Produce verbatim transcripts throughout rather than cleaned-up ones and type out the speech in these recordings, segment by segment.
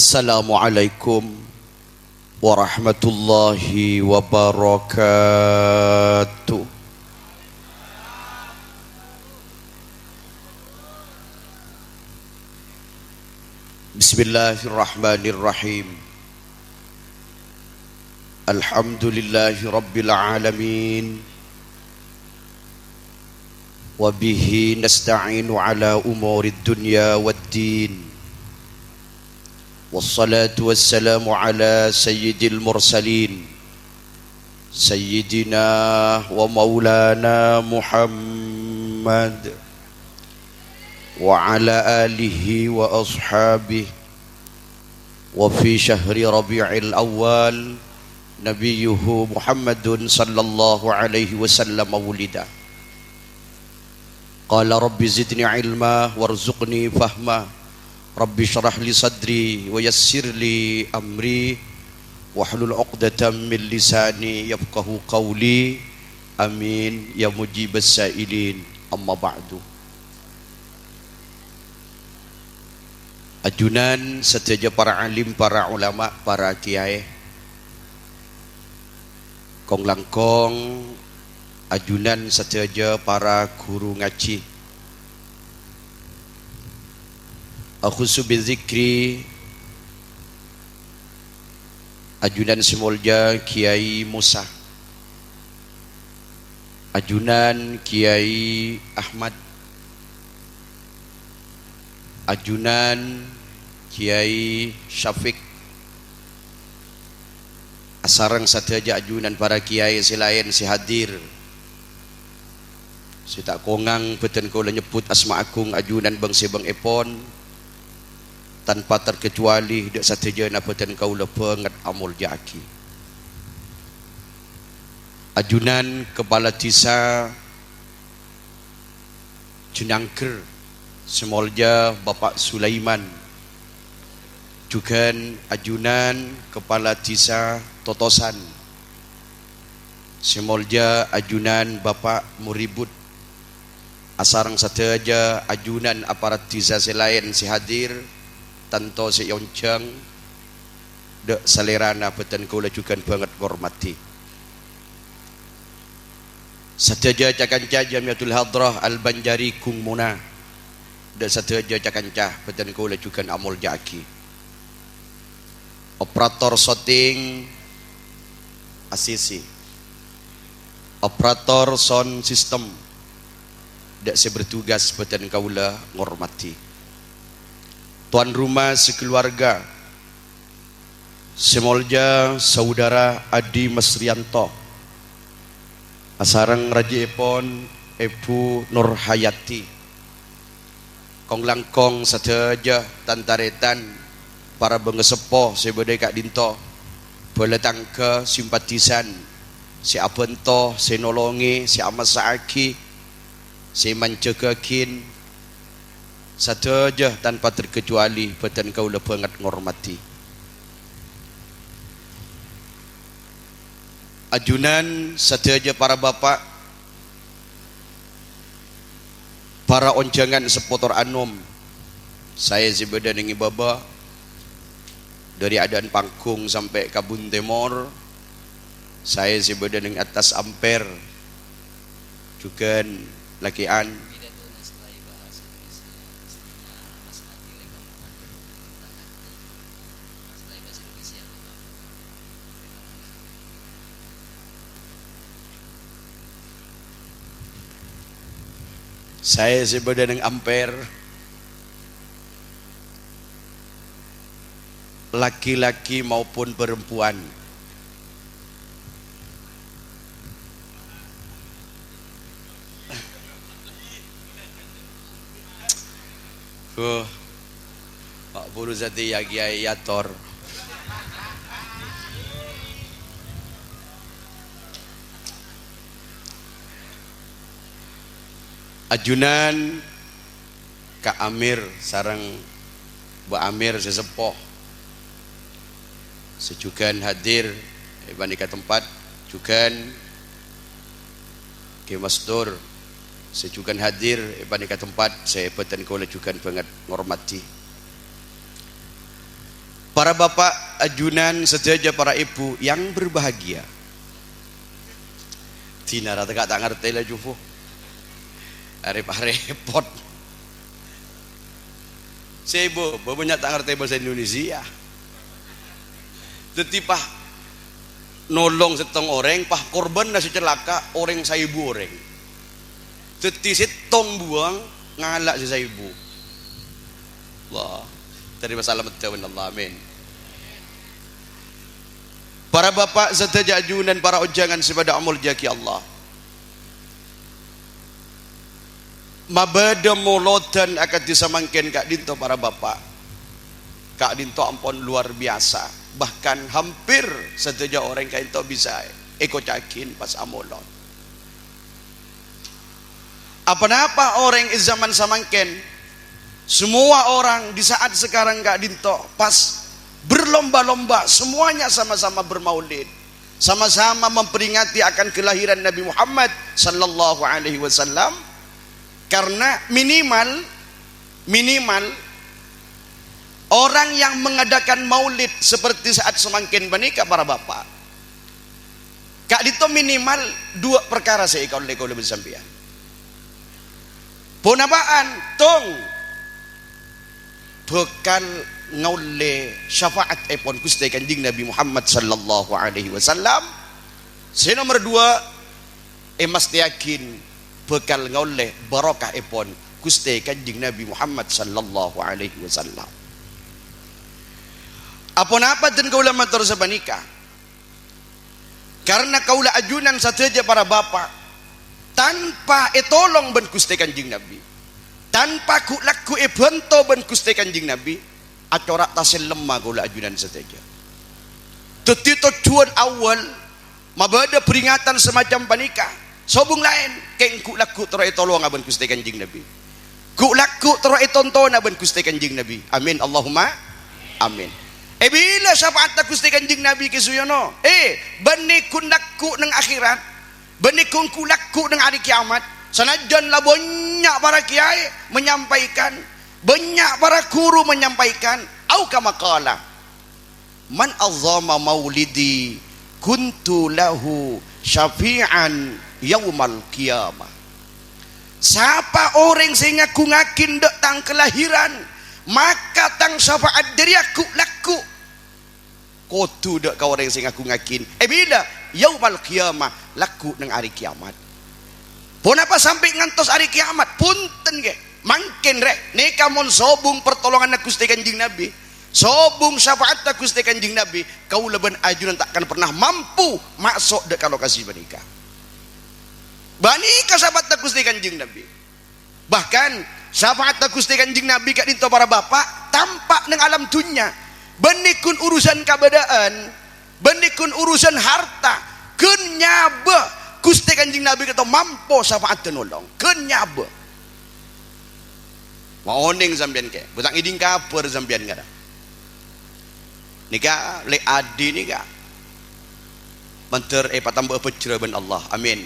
Assalamualaikum warahmatullahi wabarakatuh. Bismillahirrahmanirrahim. Alhamdulillahi rabbil alamin. Wa bihi nasta'inu ala umurid dunya wad din. Wassalatu wassalamu ala sayyidil mursalin, sayyidina wa maulana Muhammad, wa ala alihi wa ashabihi. Wa fi syahri Rabi'il Awwal, nabiyyuhu Muhammadun sallallahu alaihi wasallam wulida. Qala, "Rabbi zidni ilma warzuqni fahma. Rabbi syrah li sadri wa yassir li amri. Wahlul uqdatam min lisani yafqahu qawli. Amin ya mujibas sa'ilin. Amma ba'du." Ajunan sadhâjâ para alim, para ulama, para kiyaè. Kong-langkong ajunan sadhâjâ para ghuru ngajhi. Akhusu bidzikri ajunan sè molja Kiai Musa, ajunan Kiai Ahmad, ajunan Kiai Syafiq, asareng sadhâjâ ajunan para kiyaè sè laèn sè hadir. Sè ta' kongang bhâdhân kaulâ nyebbhut asma agung ajunan bâng-sèbângngèpon, tanpa terkecuali dâ' sadhâjâna bhâdhân kaulâ bângèt amolja'aghi. Ajunan Kepala Dhisa Jenangger, sè molja Bapak Sulaiman, jhughân ajunan Kepala Dhisa Totosan, sè molja ajunan Bapak Muribut, asareng sadhâjâ ajunan aparat dhisa sè laèn sè hadir, tanto sè èonjhâng, dâ' salèrana bhâdhân kaulâ jhughân bângèt ngormadhi. Sadhâjâ ca-kanca Jamiyatul Hadrah Al-Banjari Gung Muna, dâ' sadhâjâ ca-kanca bhâdhân kaulâ jhughân amolja'aghi. Operator syuting A C C, operator sound system, dâ' sè bertugas bhâdhân kaulâ ngormadhi. Tuan rumah sakeluarga, sè molja Saudara Adi Masrianto, asareng rajhièpon Èbhu Nurhayati. Kong-langkong sadhâjâ tan-tarètan, para bângaseppo sè bâdâ è ka'dinto, bhâlâ tangghâ, simpatisan, sè abhânto, sè nolongè, sè amassa'aghi, sè manjâgâghin, sadhâjâ tanpa terkecuali bhâdhân kaulâ bângèt ngormadhi. Ajunan sadhâjâ para bapa', para onjhângan seppo tor anom, saè sè bâdâ neng è bâbâ, dâri adâ'ân panggung sampè' ka bun tèmor, saè sè bâdâ neng attas ampèr, jhughân lakè'an. Saè sè bâdâ neng ampèr, laki-laki maupun perempuan. Huh. Pak Puru Satria Kiai Yator. Ajunan Ka Amir sareng Mbak Amir sè seppo, sè jhughân hadir è panèka tempat, jhughân Kè Mastur, sè jhughân hadir è panèka tempat, sè bhâdhân kaulâ jhughân bângèt ngormadhi. Para bapak, ajunan, sadhâjâ para ibu yang berbahagia. Dinah ra tèka ta' ngartè la, jufu. Arè parèpot. Sèbu, bânnya' ta' ngartè bhâsa Indonesia. Dhâddhi, pas nolong sèttong orèng, pas korbanna sè calaka', orèng saèbu orèng. Dhâddhi, sèttong buwâng ngala' sè saèbu. Allah. Tarèma salameddhâ bân Allah. Amin. Para bapak sadhâjâ, ajunan, para onjhângan sè padâ amoljâ'aghi Allah. Mabâdâ molodhân akadhi samangkèn ka'dinto, para bapak. Ka'dinto ampon luar biasa. Bahkan hampir sadhâjâ orèng ka'dinto bisa èkoca'aghin pas amolod. Apa-napa orèng è zaman samangkèn, semua orang di saat sekarang ka'dinto pas berlomba-lomba, semuanya sama-sama bermaulid, sama-sama memperingati akan kelahiran Nabi Muhammad sallallahu alaihi wasallam, karena minimal, minimal orang yang mengadakan maulid seperti saat samangkèn panèka, para bapak, ka'dinto minimal dua perkara sè èkaollè kaulâ bân sampèyan. Ponapa'an, tong, bhâkal ngaollè syafa'attèpon Ghustè Kanjeng Nabi Muhammad sallallahu alaihi wasallam. Sè nomer dua, èmastèyaghin bhâkal ngaollè barokahèpon Ghustè Kanjeng Nabi Muhammad sallallahu alaihi wasallam. Aponapa dân kaulâ mator sapanèka? Karna kaulâ ajunan sadhâjâ para bapa', tanpa ètolong bân Ghustè Kanjeng Nabi, tanpa ghu'-lagghu' èbhânto bân Ghustè Kanjeng Nabi, acora' tasèl lemma kaulâ ajunan sadhâjâ. Dhâddhi, tojjhuwân awwal mabâdâ peringatan samacam panèka, sobung laèn, kèng ghu'-lagghu' terro ètolonga bân Ghustè Kanjeng Nabi. Ghu'-lagghu' terro ètontona bân Ghustè Kanjeng Nabi. Amin, Allahumma amin. È bilâ syafa'atta Ghustè Kanjeng Nabi kèsuyono? Eh, bânnè ghun lagghu' neng akhèrat, bânnè ghun ghu'-lagghu' neng arè kèyamat. Sanajjân la bânnya' para kèyaè menyampaikan, bânnya' para ghuru menyampaikan, au kama qala, "Man 'azzama maulidi kuntu lahu syafi'an yaumal qiyamah." Sapa orèng sè ngaghungngaghin dâ' tang kalahiran, maka tang syafa'at jârèya ghu'-lagghu' kodhu dâ' ka orèng sè ngaghungngaghin. È bilâ? Yaumal qiyamah, lagghu' neng arè kèyamat. Ponapa sampè' ngantos arè kèyamat? Bhunten, ghi. Mangkèn, rè, nèka mon sobung partolonganna Ghustè Kanjeng Nabi, sobung syafa'atta Ghustè Kanjeng Nabi, kaulâ bân ajunan ta' kan pernah mampu maso' dâ' ka lokasi panèka. Panèka syafa'atta Ghustè Kanjeng Nabi. Bahkan, syafa'atta Ghustè Kanjeng Nabi ka'dinto para bapa' tampa' neng alam dhunnya. Bânnè ghun urusan kabâdâ'ân, bânnè ghun urusan harta, ghun nyabâ Ghustè Kanjeng Nabi ka'dinto mampo syafa'atta nolong. Ghun nyabâ. Ma' onèng sampèyan, kè? Bhutang ngèdhing kabhâr sampèyan, ngara. Nèka, Lè' Adi nèka. Mandhâr èpatamba'a bhâjrâ bân Allah. Amin.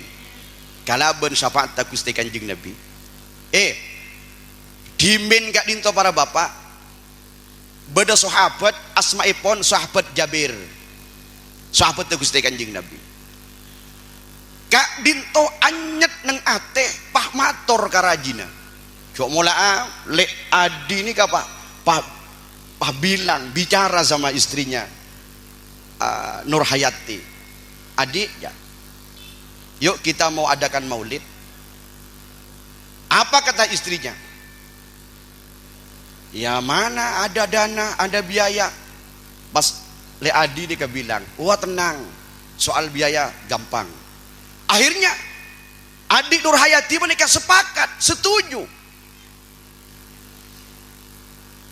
Kalabân syafa'atta Ghustè Kanjeng Nabi. Eh, dhimèn ka'dinto para bapa', bâdâ sahabat, asmaèpon sahabat Jabir. Sahabatta Ghustè Kanjeng Nabi. Ka'dinto anyet neng atè, pas mator ka rajina. Jo' mola'a, Lè' Adi nèka, pas, pas, pas bilang, bicara sama istrinya, eh, Nurhayati. "Adik, ya, yuk kita mau adakan maulid." Apa kata istrinya? "Ya, mana ada dana, ada biaya?" Pas Lè' Adi nèka bilang, "Wah, tenang, soal biaya gampang." Akhirnya, Adi Nurhayati panèka sepakat, setuju.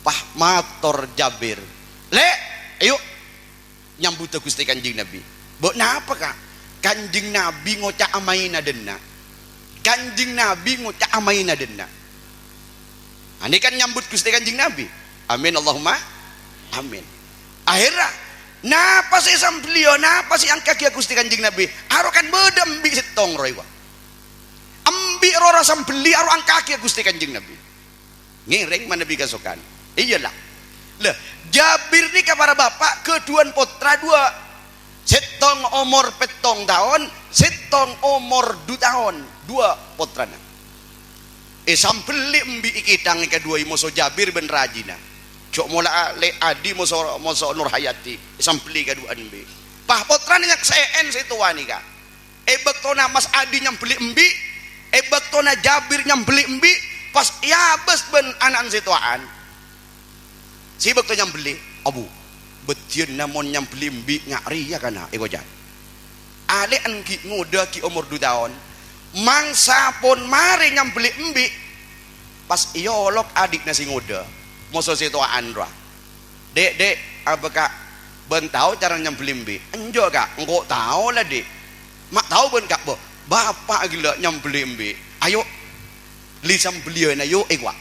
Pas mator Jabir, "Lè', ayo." Nyambhuta Ghustè Kanjeng Nabi. "Bâ' napa, Ka'?" "Kanjeng Nabi ngoca' amaina dânna'. Kanjeng Nabi ngoca' amaina dânna'." Anè kan nyambut Ghustè Kanjeng Nabi. Amin, Allahumma amin. Akhirnya, napa sè èsambellia, napa sè èangkaghiyâ Ghustè Kanjeng Nabi? Aro kan bâdâ embi' sèttong rowa. Embi' rowa sambelli aro angkaghiyâ Ghustè Kanjeng Nabi. Ngèrèng manabi kasokan. Iyâ, la. Lah, Jabir nèka para bapa' ghâdhuwân pottra duwâ'. Sèttong omor pèttong taon, sèttong omor du taon. Duwâ' pottrana. Èsambelli embi' èkètang èkadhuwâi moso Jabir bân rajina. Jhâ' mola lè' adi moso, moso Nurhayati. Èsambelli kaduwâ'ân embi'. Pas pottrana nyaksè'è sè towa nèka. È bâktona Mas Adi nyambelli embi', è bâktona Jabir nyambelli embi', pas èabâs bân ana'na sè towa'an. Sè bâkto nyambelli, "Abu, bâddhiyânna mon nyambelli embi' nya' rèya kana'," èkoca'. "Alè'en ghi' ngodâ ghi' omor du taon. Mangsa pon marè nyambelli embi'." Pas èolok adhi'na sè ngodâ, moso sè towa'an rowa. "Dhi', Dhi', apa, Ka', bân tao cara nyambelli embi'?" "Enjâ', Ka', engko' tao la, Dhi'." "Ma' tao bân Ka', bo? Bapa' ghellâ' nyambelli embi'. Ayo, li sambelliyân, ayo, èkowa'."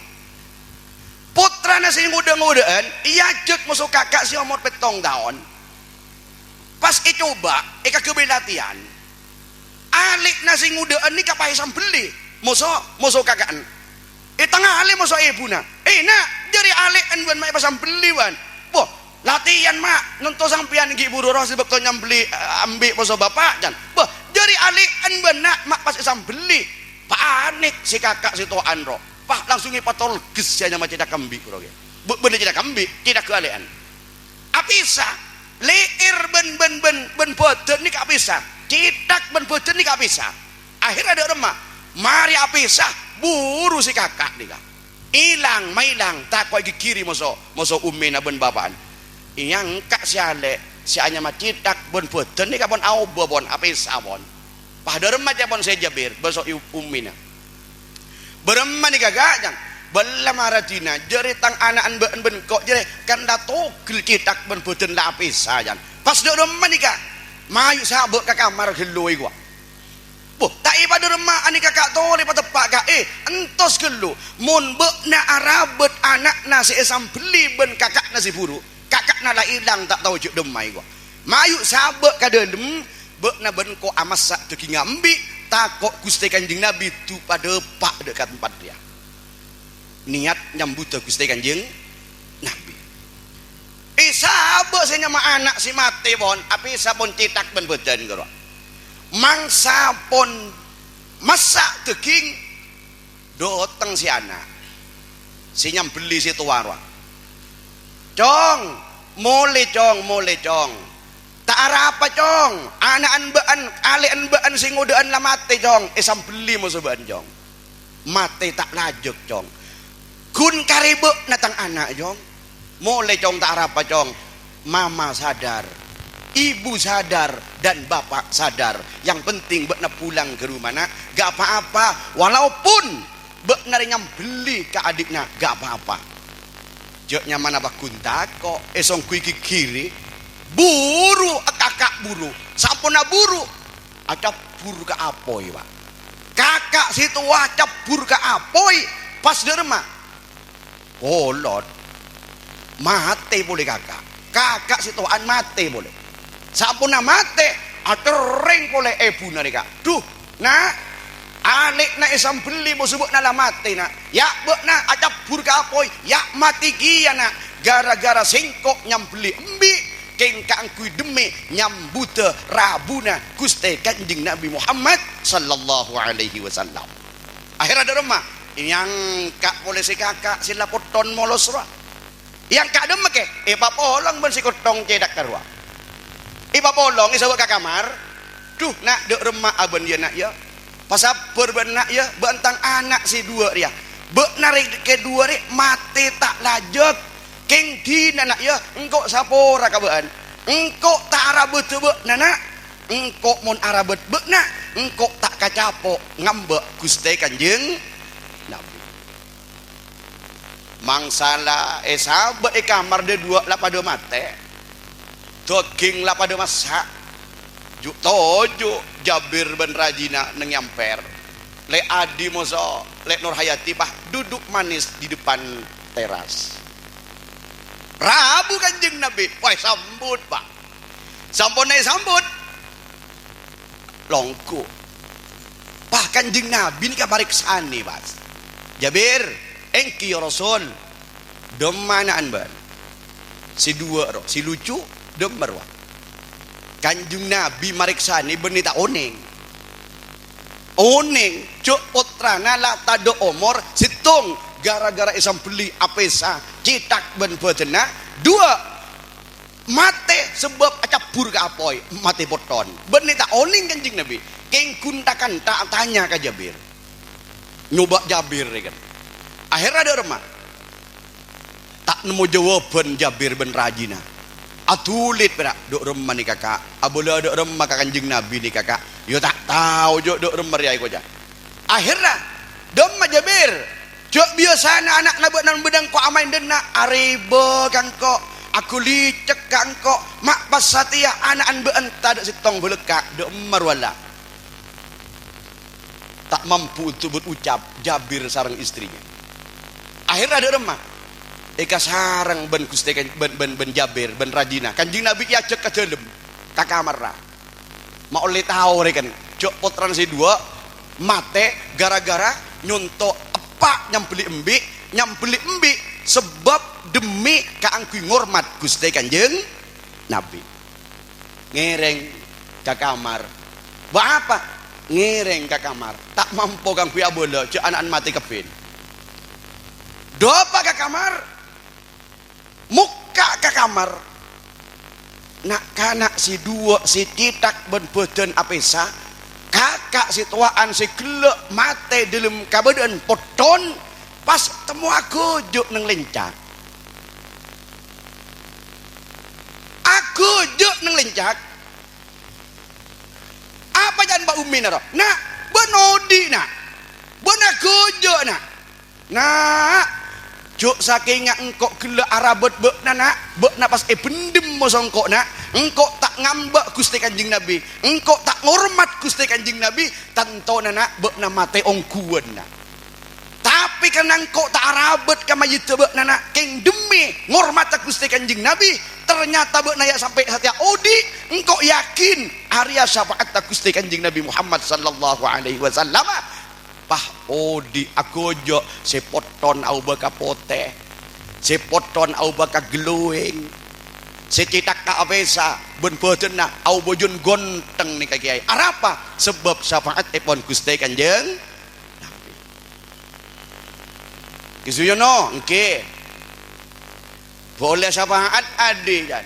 Pottrana sè ngodâ-ngodâ'ân èajhâk moso kaka' sè omor pèttong taon. Pas ècoba, èkaghâbây latèyan. Alè'na sè ngodâ'ân nèka pas èsambelli moso, moso kaka'en. Ètangalè moso èbhuna. "Eh, Na', jârèya alè'en bân ma' èpasambelli, bân." "Bo, latèyan, Ma'. Nonto sampèyan ghi' buru rowa sè bâkto nyambelli, eh, embi' moso Bapa', can." "Bo, jârèya alè'en bân, Na', ma' pas èsambelli." Panèk sè kaka' sè towa'an rowa. Pas langsung èpatolghes sè anyama cètak embi' rowa. Bu-, bânnè cètak embi', cètak ghâlè'an. Apèsa. Lè'èr bân, bân, bân, bân bâdân nèka apèsa. Cètak bân bâdân nèka apèsa. Akhèrra dâ' remma, marè apèsa, buru sè kaka' nèka. Èlang, maèlang, tako' èghighiri moso, moso ummina bân bapa'na. Èangka' sè alè', sè anyama cètak bân bâdân nèka pon aobâ pon, apèsa pon. Pas dâ' remma ca'èpon sè Jabir, bâso i-, ummina. "Bârâmma nèka, Ka', can?" "Bâlâ maradina, jârèya tang ana'na bâ'na bân engko' jârèya kan la togel cètak bân bâdân la apèsa, can." "Pas dâ' remma nèka?" "Mayu sabâ' ka kamar ghâllu, èkowa'." "Bo, ta' èpadâ remma anèka, Ka', tolè pateppa', Ka', eh, entos ghâllu. Mon bâ'na arabât ana'na sè èsambelli bân kaka'na sè buru, kaka'na la èlang ta' tao jâ' dâmma, èkowa'. Mayu sabâ' ka dâlem, bâ'na bân engko' amassa' dâggingnga embi', tako' Ghustè Kanjeng Nabi du-, padâpa' dâ' ka tempat rèya." Niyat nyambhudhâ Ghustè Kanjeng Nabi. Èsabâ' sè nyama ana' sè matè pon, apèsa pon cètak bân bâdân, ghârowa. Mangsa pon massa' dâgging, dâteng sè ana'. Sè nyambelli sè towa rowa. "Cong, molè, Cong, molè, Cong. Ta' arapa, Cong. Ana'na bâ'na, alè'na bâ'na sè ngodâ'ân la matè, Cong. Èsambelli moso bâ'na, Cong. Matè ta' lajâk, Cong. Ghun karè bâ'na tang ana', Cong. Molè, Cong, ta' arapa, Cong. Mama sadar, ibu sadar, dan bapak sadar. Yang penting bâ'na pulang ke rumah, Nak. Gak apa-apa, walaupun bâ'na rè nyambelli ka adhi'na, gak apa-apa." Jâ' nyamana paggun tako', èsongghuy ghighiri. Buru, èkaka' buru. Samponna buru, acabbhur ka apoy, Pak. Kaka' sè towa acabbhur ka apoy, pas dâ' remma. Kolot. Matè polè kaka'. Kaka' sè towa'an matè polè. Samponna matè, acerrèng polè èbhuna rèka. Dhu, Na', alè'na èsambelli moso bâ'na la matè, Na'. Ya' bâ'na acabbhur ka apoy, ya' matè kèya, Na'. Gara-gara sèngko' nyambelli embi', kèng kaangghuy dhemmi nyambhudhâ rabuna Ghustè Kanjeng Nabi Muhammad sallallahu alaihi wasallam. Akhèrra dâ' remma, èangka' polè sè kaka' sè la potthon molos rowa. Èangka' dâ' remma kè, èpapolong bân sè kotthong cètak rowa. Èpapolong, èsabâ' ka kamar. Dhu, Na', dâ' remma abân, yâ, Na', yâ. Pasabbhâr bân, Na', yâ, bân tang ana' sè duwâ' rèya. Bâ'na rè-, kèduwâ rè matè ta' lajâk. Kèng dinah, Na', yâ, engko' sapora ka bâ'na. Engko' ta' arabâdhâ bâ'na, Na'. Engko' mon arabât bâ'na, engko' ta' kacapo' ngambâ' Ghustè Kanjeng Nabi. Mangsa la èsabâ' è kamar dâ' duwâ' la padâ matè. Dâging la padâ massa'. Ju'-toju' Jabir bân rajina neng nyamper. Lè' adi moso, Lè' Nurhayati, pas duduk manis di depan teras. Rabu Kanjeng Nabi, wah, èsambut, Pak. Samponna èsambut. Longgu. Pas Kanjeng Nabi nèka parèksanè, pas. "Jabir, èngghi, ya Rasul. Dâmma ana'na bâ'na?" Sè duwâ' rowa, sè lucu, dâmma rowa. Kanjeng Nabi marèksanè bânnè ta' onèng. Onèng, jhâ' pottrana la tadâ' omor sèttong, ghârâ-ghârâ èsambelli, apèsa, cèthak bân bhâdhânna, duwâ', matè sabâb acabbhur ka apoy, matè potthon. Bânnè ta' onèng Kanjeng Nabi. Kèng ghun ta'-kantha atanya ka Jabir. Nyobâ Jabir, rè kan. Akhèrra dâ' remma. Ta' nemmo jâwâbhân Jabir bân rajina. Adhulid pèra', "Dâ' remma nèka, Ka'? Abâlâ dâ' remma ka Kanjeng Nabi nèka, Ka'?" "Yâ ta' tao jhâ' dâ' remma rèya èkoca'." Akhèrra, "Dâmma Jabir, jhâ' biyasana ana'na bâ'na bân engko' amaèn dâ' enna', arèbâ ka engko', aghâlicek ka engko', ma' pas satèya ana'na bâ'na tadâ' sèttong bâlâkka', dâ' emma rowa la." Ta' mampu untuk berucap Jabir sareng istrinya. Akhèrra dâ' remma èkasareng bân Ghustè Kan-, bân, bân, bân Jabir, bân rajina. Kanjeng Nabi èajhâk ka dâlem, ka kamarra. Ma' ollè tao rè kan, jhâ' pottrana sè duwâ' matè ghârâ-ghârâ nyonto' eppa' nyambelli embi', nyambelli embi' sabâb dhemmi kaangghuy ngormat Ghustè Kanjeng Nabi. Ngèrèng ka kamar. Bâ' apa? Ngèrèng ka kamar. Ta' mampo kaangghuy abâlâ, jhâ' ana'na matè kabbhi. Dâpa' ka kamar. Mokka' ka kamar. Na'-kana' sè duwâ' sè cèthak bân bhâdhân apèsa, kaka' sè towa'an sè ghellâ' matè dâlem kabâdâ'ân potthon, pas temmo aghâjâ' neng lèncak. Aghâjâ' neng lèncak. Apa ca'na bâ' ummina rowa? "Na', bâ'na odi', Na'. Bâ'na aghâjâ', Na'. Na', jhâ' sakènga engko' ghellâ' arabât bâ'na, Na'. Bâ'na pas èbhendhem moso engko', Na'. Engko' ta' ngambâ' Ghustè Kanjeng Nabi. Engko' ta' ngormat Ghustè Kanjeng Nabi. Tantona, Na', bâ'na matè ongghuwân, Na'." Tapè karna engko' ta' arabât ka mayyidda bâ'na, Na', kèng dhemmi ngormadhâ Ghustè Kanjeng Nabi, ternyata bâ'na ya sampè' satèya odi', engko' yakin arèya syafa'atta Ghustè Kanjeng Nabi Muhammad sallallahu alaihi wasallam. Pas odi' aghâjâ', sè potthon aobâ ka potè, sè potthon aobâ ka glowing, sè cèthak ka apèsa, bân bhâdhânna aobâ jân ghânteng nèka kèyaè. Arapa? Sabâb syafa'attèpon Ghustè Kanjeng Nabi. Ki Suyono, èngghi. Bâ' ollè syafa'at adi', can.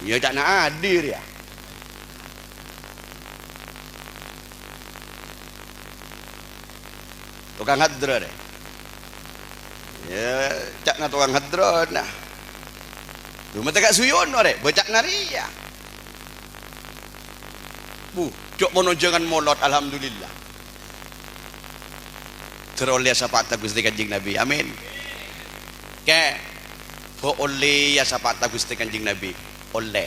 Iyâ, ca'na adi' rèya. Tokang hadra, rè. Iyâ, ca'na tokang hadra, nah. Lu, mata ka Suyono, rè, bâ' ca'na rèya. Bu, jhâ' mon onjhângan molod, alhamdulillah. Terro ollè syafa'atta Ghustè Kanjeng Nabi. Amin. Kè, bâ' ollè ya syafa'atta Ghustè Kanjeng Nabi. Ollè.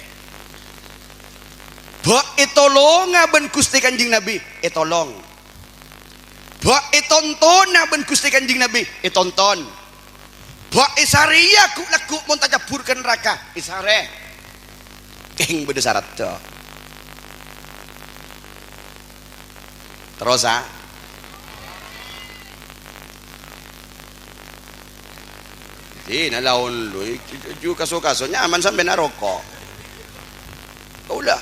Bâ' ètolonga bân Ghustè Kanjeng Nabi. Ètolong. Bâ' ètontona bân Ghustè Kanjeng Nabi. Ètonton. Bâ' èsarèya ghu'-lagghu' mon tacabbhur ka naraka, èsarè. Kèng bâdâ saratta. Terros, a? Dina laon lu, ju, ju, kaso-kaso, nyaman sampèyan aroko'. Kaulâ.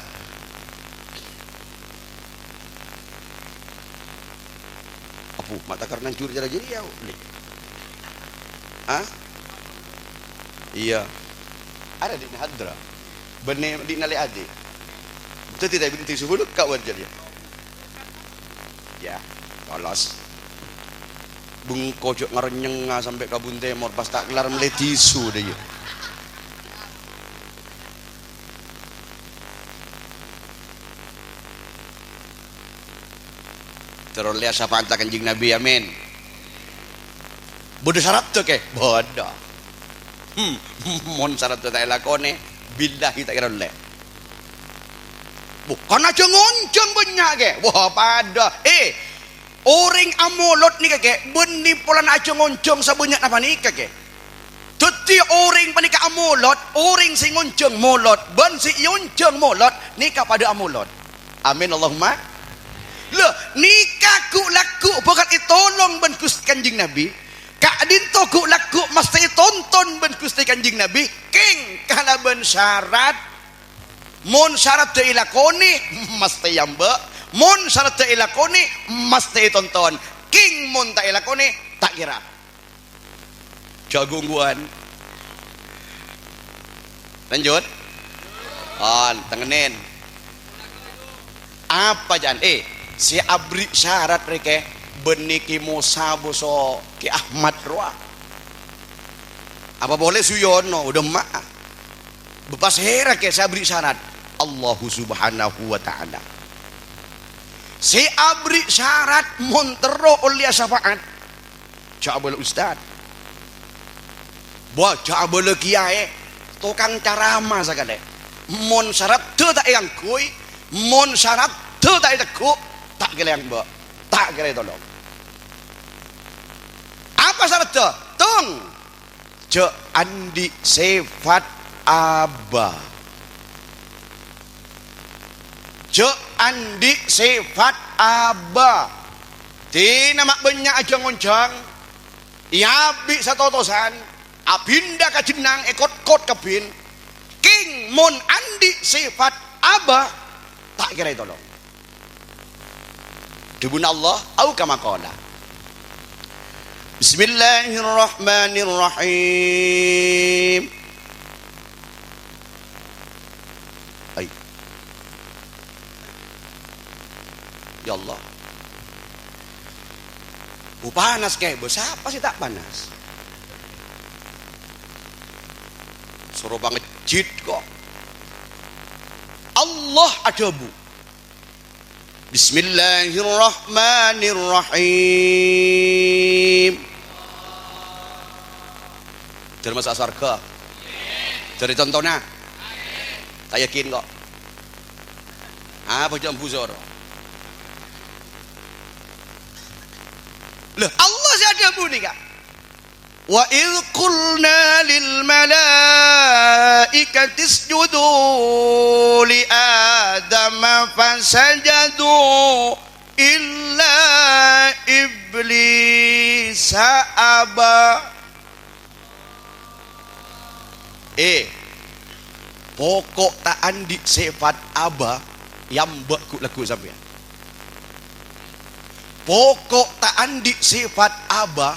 Abu, mata karena jur cara jadi ya, Uli. Hah? Iya. Ada di Hadra. Benne di Nale Adi. Betul tidak binti suhuluk kak wajar ya. Ya, lolos. Bengko jok ngarnyeng sampai kabun temor pas tak kelar mele tisu deh ya. Terro lèya syafaat Kanjeng Nabi, amin. Bâdâ saratta, kè? Bâdâ. Hmm, mon saratta ta' èlakonè, billahi ta' kèra ollè. Bu, kan ajhâng-onjhâng bânnya', kè? Wah, padâ. Eh, orèng amolod nèka, kè, bânnè polana ajhâng-onjhâng sabânnya'na panèka, kè. Dhâddhi orèng panèka amolod, orèng sè ngonjhâng molod bân sè èonjhâng molod nèka padâ amolod. Amin, Allahumma. Lho, nèka ghu'-lagghu' bhâkal ètolong bân Ghustè Kanjeng Nabi. Ka'dinto ghu'-lagghu' mastè ètonton bân Ghustè Kanjeng Nabi, kèng kalabân sarat. Mon saraddhâ èlakonè, mastè èyambâ'. Mon saraddhâ èlakonè, mastè ètonton. Kèng mon ta' èlakonè, ta' kèra. Jhâ' ghu-ongghuwân. Lanjut. On, tengngennèn. Apa, jhân? Eh, sè aberri' sarat rèkè bânnè Kè Mosa bâso Kè Ahmad rowa. Apa polè Suyono, Udemma'a. Bâ pasèra kè sè aberri' sarat? Allahu Subhanahu wa Ta'ala. Sè aberri' sarat mon terro ollèya syafaat, jhâ' abâlâ ustad. Bâ, jhâ' abâlâ kiyaè, tokang carama sakalè. Mon saraddhâ ta' èangghuy, mon saraddhâ ta' ètegghu', ta' kèra èyambâ', ta' kèra ètolong. Apa saraddhâ? Tong! Jhâ' andi' sèfat aba. Jhâ' andi' sèfat aba. Dinah ma' bânnya' ajhâng-onjhâng, èabi' satotosan, abinda ka jhennang, èkotkot kabbhi. Kèng mon andi' sèfat aba, ta' kèra ètolong. Dhâbuna Allah, au kama qala. Bismillahirrahmanirrahim. Ai. Ya Allah. Bu panas, Kè. Bu sapa sè ta' panas? Soro pangejjhit, kok. Allah adhâbu. Bismillahirrahmanirrahim. Dhâr masa' sowarghâ? Dhâr ètontona? Ta' yakin, kok. Apa jhâ' busoro? Lah, Allah sè adhâbu nèka. "Wa idz qulna lil malaikati isjudu li Adama fasajadu illa iblisa aba." Eh, poko' ta' andi' sèfat aba, èyambâ' ghu'-lagghu' sampèyan. Poko' ta' andi' sèfat aba,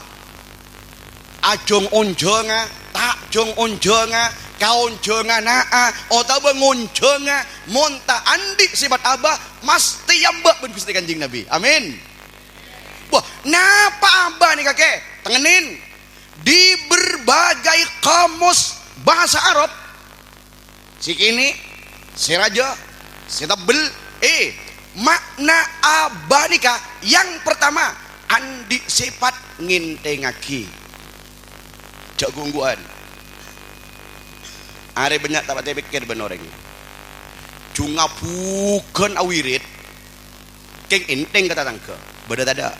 ajhâng-onjhângnga, ta' jhâng-onjhângnga, kaonjhângana'a, otabâ ngonjhângnga, mon ta' andi' sèfat aba, mastè èyambâ' bân Ghustè Kanjeng Nabi. Amin. Wah, napa aba nèka, Kè? Tengngennèn. Di berbagai kamus bahasa Arab, sè kènè', sè rajâ, sè tebbel, eh, ma'na aba nèka yang pertama, andi' sèfat ngènthèngngaghi. Jhâ' ghu-ongghuwân. Arè bânnya' ta' patè pèkkèr bân orèng. Jhung abhughân awirid, kèng ènthèng ka tatangghâ. Bâdâ tadâ'?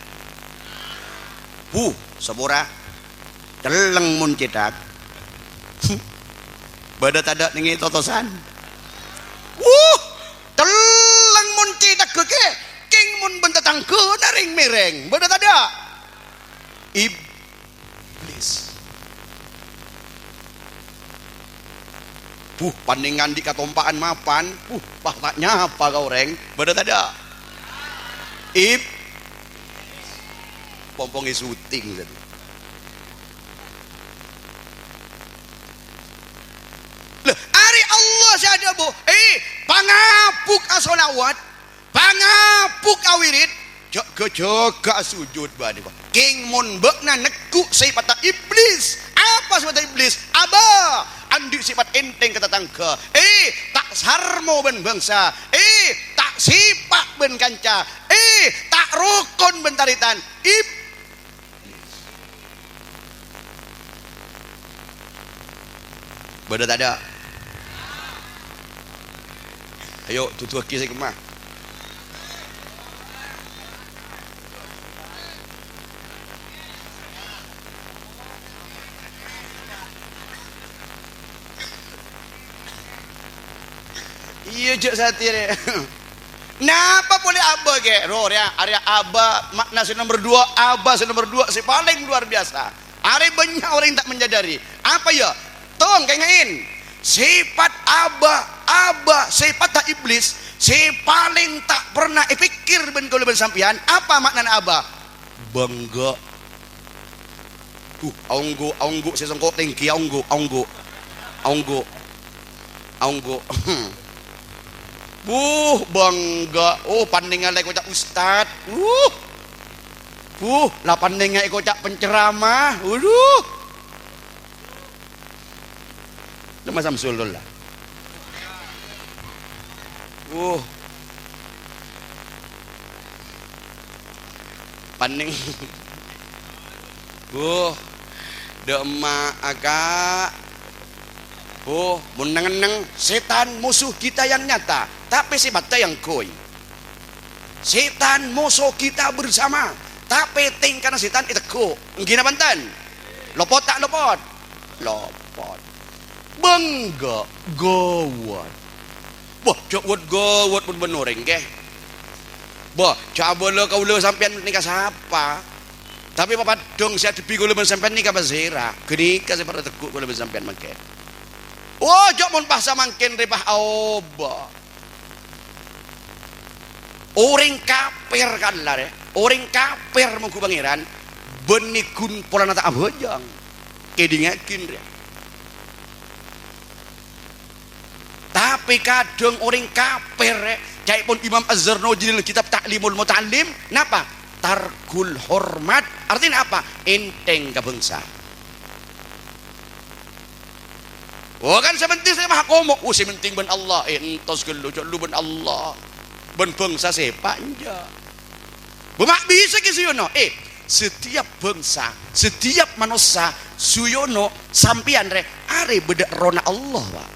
Huh, sapora. Celleng mon cèthak. Bâdâ tadâ' nèngè totosan? Wuh, celleng mon cèthak ghâghè. Kèng mon bân tatangghâna rèng-mèrèng. Bâdâ tadâ'? Iblis. Buh, panèngan dhi' katompa'an mapan. Buh, pas ta' nyapa ka orèng. Bâdâ tadâ'? Ib-, pompong è syuting tadi. Lah, arè Allah sè adhâbu, "Eh, pangabuk asholawat, pangabuk awirid, jhâ'-ghâjâgâ asojud bâ'na." Kèng mon bâ'na negghu' sèpatta iblis. Apa sèpatta iblis? Aba, andi' sèpat ènthèng ka tatangghâ. Eh, ta' sarmo bân bhângsa. Eh, ta' sèpa' bân kanca. Eh, ta' rokon bân tarètan. Ib-, Bâdâ tadâ'? Ayo, duduwaghi sè kemma. Iyâ, jhâ' satèya, rè. Napa polè aba, Kè? Ro, rèya, arèya aba, makna sè nomer duwâ', aba sè nomer duwâ' sè palèng luar biasa. Arè bânnya' orèng ta' menyadari. Apa, ya? Tong, kèngè'è. Sèpat aba, aba, sèpatta Iblis, sè palèng ta' pernah èpèkkèr bân kaulâ bân sampèyan. Apa ma'nana aba? Bângghâ. Uh, aongghu', aongghu' sè sengko' tèngghi, aongghu', aongghu'. Aongghu'. Aongghu'. Buh, bângghâ. Oh, panèngnga la èkoca' ustad. Uh. Buh, la panèngnga èkoca' penceramah. Waduh. Coma Samsul, la. Uh. Panèng. Buh. Dâ' emma'a, Ka'. Buh, mon neng-enneng, sètan musuh kita yang nyata, tapè sèpatta èangghuy. Sètan musuh kita bersama, tapè tèngkana sètan ètegghu'. Ènggi napa enten? Lopot ta' lopot? Lopot. Bângghâ, ghâwât. Wah, jhâ' wât-ghâwât mon bân orèng, kè. Wah, jhâ' abâlâ kaulâ sampèyan nèka sapa? Tapè papaddhâng sè addhebbhi kaulâ bân sampèyan nèka pasèra? Ghânèka sè parlo ètegghu' kaulâ bân sampèyan mangkèn. Wah, jhâ' mon pas samangkèn rè pas aobâ. Orèng kafir kala rè, orèng kafir mongghu Pangèran, bânnè ghun polana ta' abhâjâng. Kèdhingngaghi, rè. Tapè kadhâng orèng kafir, rè, ca'èpon Imam Az-Zarnuji dâlem kitab Ta'limul Muta'allim, napa? Tarkul hormat. Artèna apa? Ènthèng ka bhângsa. Oh, kan sè pentèng sè mahkomo. Oh, sè pentèng bân Allah. Eh, entos ghâllu, jhâ' lu bân Allah. Bân bhângsa sèpa' enjâ'. Bâ ma' bisa kè suyono. Eh, setiap bhângsa, setiap manossa, suyono sampèyan rè, arè bâdâ errohna Allah, Pak.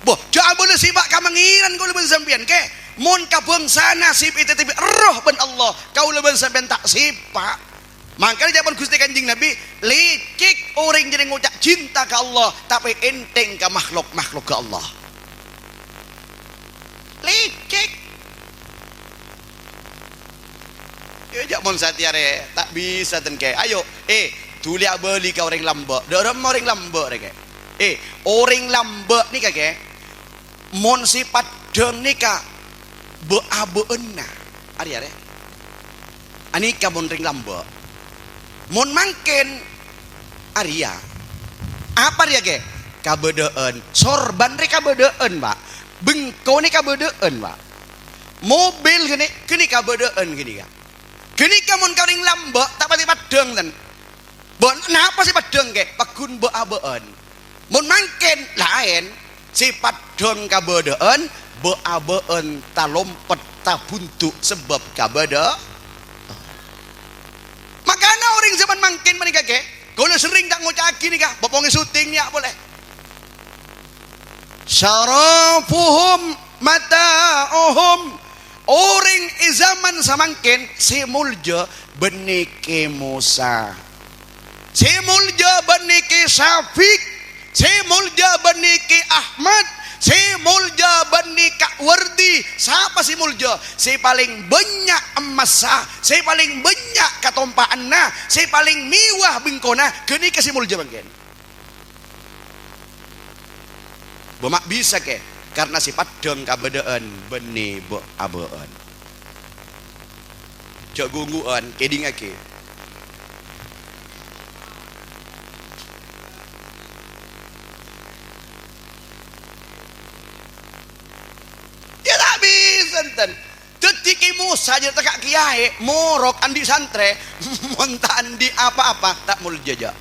Bâ, jhâ' abâlâ sèpa' ka Pangèran kaulâ bân sampèyan, kè. Mon ka bhângsana sè ètètèbhi erroh bân Allah, kaulâ bân sampèyan ta' sèpa'. Mangkana ca'èpon Ghustè Kanjeng Nabi, "Lècèk orèng jârèya ngoca' cinta ka Allah, tapè ènthèng ka makhlok-makhlokka Allah." Lècèk. Iyâ, jhâ' mon satèya rè, ta' bisa ten, kè. Ayo, eh, dhuli abâli ka orèng lambâ'. Dâ' remma orèng lambâ' rè, kè. Eh, orèng lambâ' nèka, kè. Mon sè paddhâng nèka bâ'-abâ'ânna. Arèya rè. Anèka mon rèng lambâ'. Mon mangkèn arèya. Apa rèya, kè? Kabâdâ'ân. Sorban rè kabâdâ'ân, Pak. Bengko nè kabâdâ'ân, Pak. Mobil ghânè, ghânè kabâdâ'ân ghânèka. Ghânèka mon ka orèng lambâ', ta' patè paddhâng, ten. Bân, napa sè paddhâng, kè? Pagghun bâ'-abâ'ân. Mon mangkèn, laèn. Sè paddhâng kabâdâ'ân, bâ'-abâ'ân talompet tabhundu' sabâb kabâdâ-. Makana orèng jhâman mangkèn panèka, kè, kaulâ serrèng ta' ngoca'aghi nèka, bâ pongè syuting nèya polè. Syarafuhum mata'uhum. Orèng è jhâman samangkèn sè molja bânnè Kè Mosa. Sè molja bânnè Kè Syafiq. Sè molja bânnè Kè Ahmad. Sè molja bânnè Ka' Wardi. Sapa sè molja? Sè palèng bânnya' emmassa, sè palèng bânnya' katompa'anna, sè palèng mèwah bengkona, ghânèka sè molja mangkèn. Bâ ma' bisa, kè, karna sè paddhâng kabâdâ'ân bânnè bâ'-abâ'ân. Jhâ' gu-onggu'ân, kèdhingngaghi. Iyâ ta' bisa, enten. Dhâddhi Kè Mosa jâ' tekka' kèyaè, morok andi' santrè, mon ta' andi' apa-apa, ta' molja jâ'.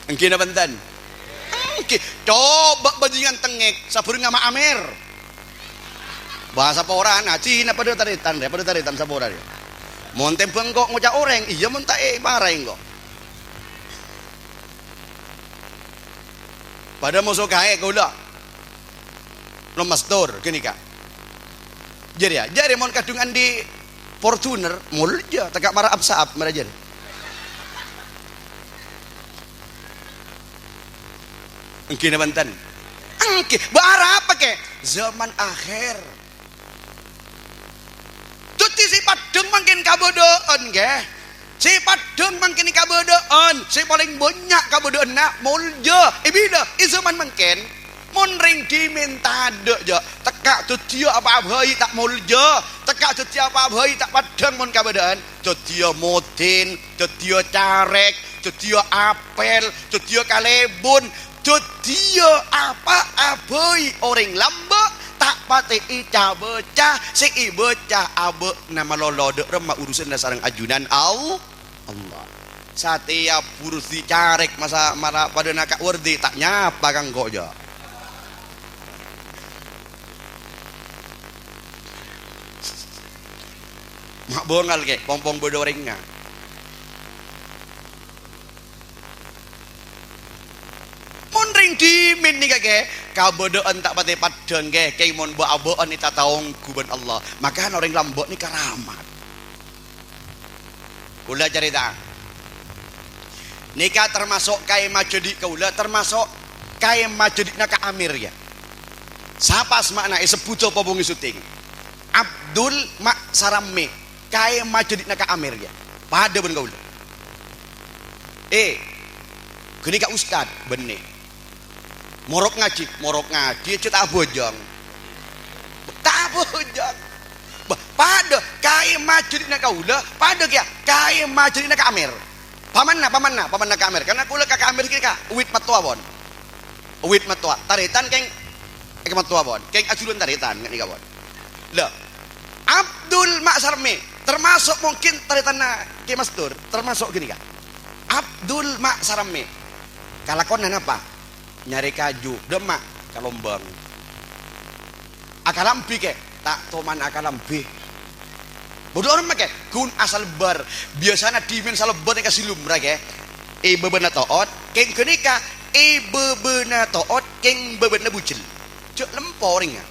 Èngghi napa enten? Èngghi. Coba bhâjingan tengngek, sabhârengnga ma' amèr. Bhâsa porana, Cina padâ tarètan, rè, padâ tarètan sapora, rè. Mon tèmbhâng engko' ngoca' orèng, iyâ mon ta' èparaè engko'. Padâ moso kaè kaulâ. Lommastor ghânèka. Jârèya, jârèya mon kadhung andi' Fortuner, molja, tekka' mara ap-saap, mara jârèya. Èngghi napa enten? Èngghi, bâ arapa, kè? Zaman akhir. Dhâddhi sè paddhâng mangkèn kabâdâ'ân, kè. Sè paḍḍhâng mangkèn kabâḍâ'ân, sè palèng bânnya' kabâḍâ'ânna molja. È bilâ? È jhâman mangkèn. Mon rèng dhimèn taḍâ', jâ', tekka' dhâddhiyâ apa bhâi ta' molja, tekka' dhâddhiyâ apa bhâi ta' paḍḍhâng mon kabâḍâ'ân. Dhâddhiyâ modin, dhâddhiyâ carèk, dhâddhiyâ apèl, dhâddhiyâ kalèbun, dhâddhiyâ apa bhâi orèng lambâ' ta' patè èca-bâca, sè èbâca abâ'na malolo. Ḍâ' remma urusanna sareng ajunan Al-, Allah. Satèya burdi carèk masa mara paḍâna ka' wardi ta' nyapa ka engko', jâ'. Ma' bângal, Kè, pong-pong bâḍâ orèngnga. Mon rèng dhimèn nèka, Kè, kabâḍâ'ân ta' patè paḍḍhâng, Kè, kèng mon bâ'-abâ'ân ètataongghu bân Allah. Makana orèng lambâ' nèka rahmat. Kaulâ carèta. Nèka tamaso' ka'imma jhâḍi' kaulâ, tamaso' ka'imma jhâḍi'na Ka' Amir, yâ. Sapa asma'na èsebbhuddhâ apa bhungèn syuting? Abdul Ma' Saramme, ka'imma jhâḍi'na Ka' Amir, yâ. Paḍâ bân kaulâ. Eh, ghânèka ustad, bânnè. Morok ngajhi, morok ngajhi, jhâ' ta' abhâjâng. Ta' abhâjâng. Bâh, paḍâ ka'imma jhâḍi'na kaulâ, paḍâ kèya ka'imma jhâḍi'na Ka' Amir. Pamanna, pamanna, pamanna Ka' Amir. Karna kaulâ ka Ka' Amir kèya, Ka', wit mattowa, pon. Wit mattowa. Tarètan kèng, è, mattowa, pon. Kèng ajhulun tarètan, ngènèka, pon. Lha, Abdul Ma' Saramme, tamaso' mungkin tarètanna Kè Mastur, tamaso' ghânèka. Abdul Ma' Saramme. Kalakowan napa? Nyarè kaju, ḍâ' emma' ka Lombang. Akalambhi, Kè? Ta' toman akalambhi. Bâḍâ orèng makè, ghun asalebbhâr. Biyasana dhimèn salebbhâr nèka sè lumrah, Kè. È bâbâna to'ot, kèng ghânèka è bâbâna to'ot, kèng bâbâna bujel. Jhâ' lempo orèngnga.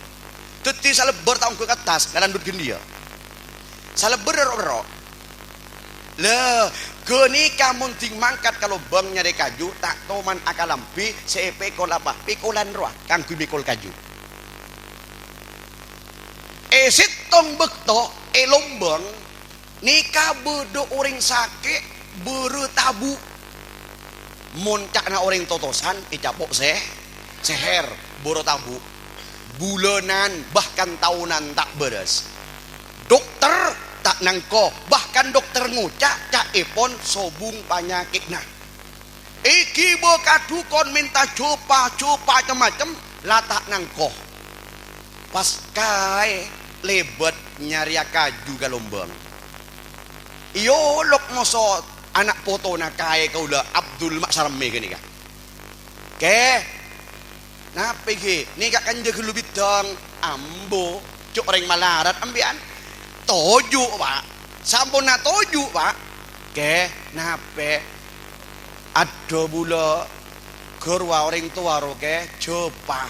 Dhâddhi salebbhâr ta' ongghu ka attas, ngalanḍut ghândhiyâ. Salebbhâr ro'-ro'. Lha, ghânèka mon ḍing mangkat ka Lombang nyarè kaju, ta' toman akalambhi sè èpèkol apa? Pèkolan rowa kaangghuy mèkol kaju. È sèttong bâkto è Lombang, nèka bâḍâ orèng sakè' bârâ tabu'. Mon ca'na orèng totosan, ècapo' sè-, sèhèr, bârâ tabu'. Bulânan, bahkan taonan ta' bârâs. Dokter ta' nangko, bahkan dokter ngoca' ca'èpon sobung panyakè'na. Èghibâ ka dhukon mènta jhâpa-jhâpa cem-macem, la ta' nangko. Pas Kaè lèbât nyarèya kaju ka Lombang. Èolok moso ana' potona Kaè kaulâ, Abdul Ma' Saramme ghânèka. Kè, napè ghi? Nèka kanja ghâllu bidhâng. Ambu, jhâ' orèng malarat empèyan. Toju', Pa'. Samponna toju', Pa'. Kè, napè? Aḍḍhâ bulâ, ghâ' rowa orèng towa ro, Kè, jhâpa.